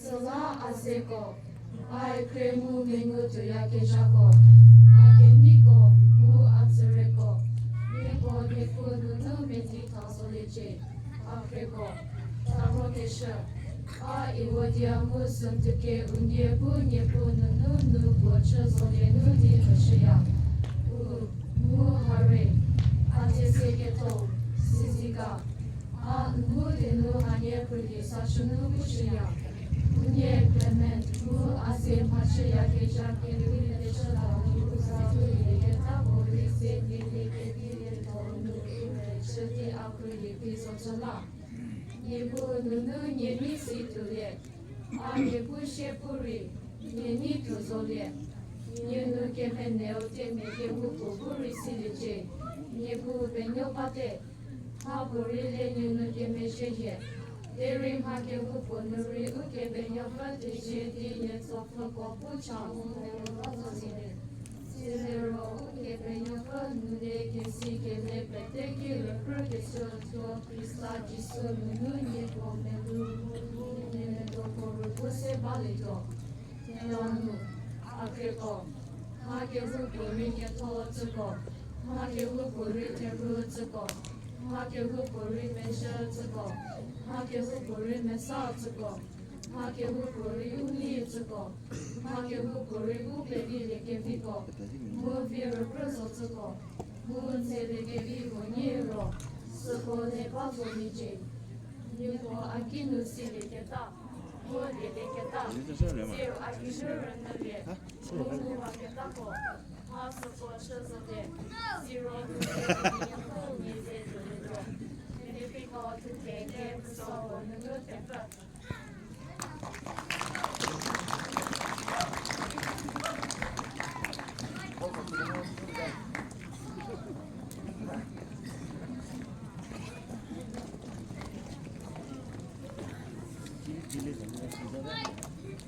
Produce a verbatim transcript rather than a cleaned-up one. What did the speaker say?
Süla a zeko, a khrie mu mengu tuoyakezhako, a keneiko mu a tsüreko, nieko Niepuu nunu medi tha zoliecie. A khrieko, tarhokeshü, a Euodia mu Suntuke unie bu Niepuu nunu nu puo chü zolie nu di mhüshüya. U, mu Hare, a tieseketho, Sizika, a n bu dinu hanie phrülie sashü nu pushüya. Unie Klement mu a se mhachüyakezha kevi leshüda nu u za tulieketako rei se dieliekevi lietuo nu u rei chü di a phrülie vi zocü la. Niepuu nunu nie nei si tuolie, a nie bu sie pu rei, nie nei tuo zolie. Nie nu kemeneu themia kehoupuo bu rei siliecie, Niepuu penuo bate. Mhapuorei le nie nu kemezhie hie. Derei mha kehoupuo nu rei Ukepenuopfü thezie di nie tsopfhüko bu cha mu meru ba zo silie. Silero Ukepenuopfü nu le kesikele pete ki rükrü kesuo thuo Khrista Jisu nunu nieko melou mu nie medo puo rügu se balietuo. Thela nu, a khrieko, mha kehoupuorei ketho chüko, mha kehoupuorei theru chüko, mha kehoupuorei mezhü chüko, mha kehoupuorei mesa chüko, mha kehoupuorei u nei chüko, mha kehoupuorei u peviliekevi ko, mu vi rükrü zo chüko, mu tseliekevi huonie ro, süko le ba zo liecie. Nieko a ki nu silieketa, mu lielieketa, siro a geinu rünyülie, mu nguketako, mha süko chü zote, siro nu nie ze tuolietuo. Filipiko thuthe kepfüsoko nunu thepfü.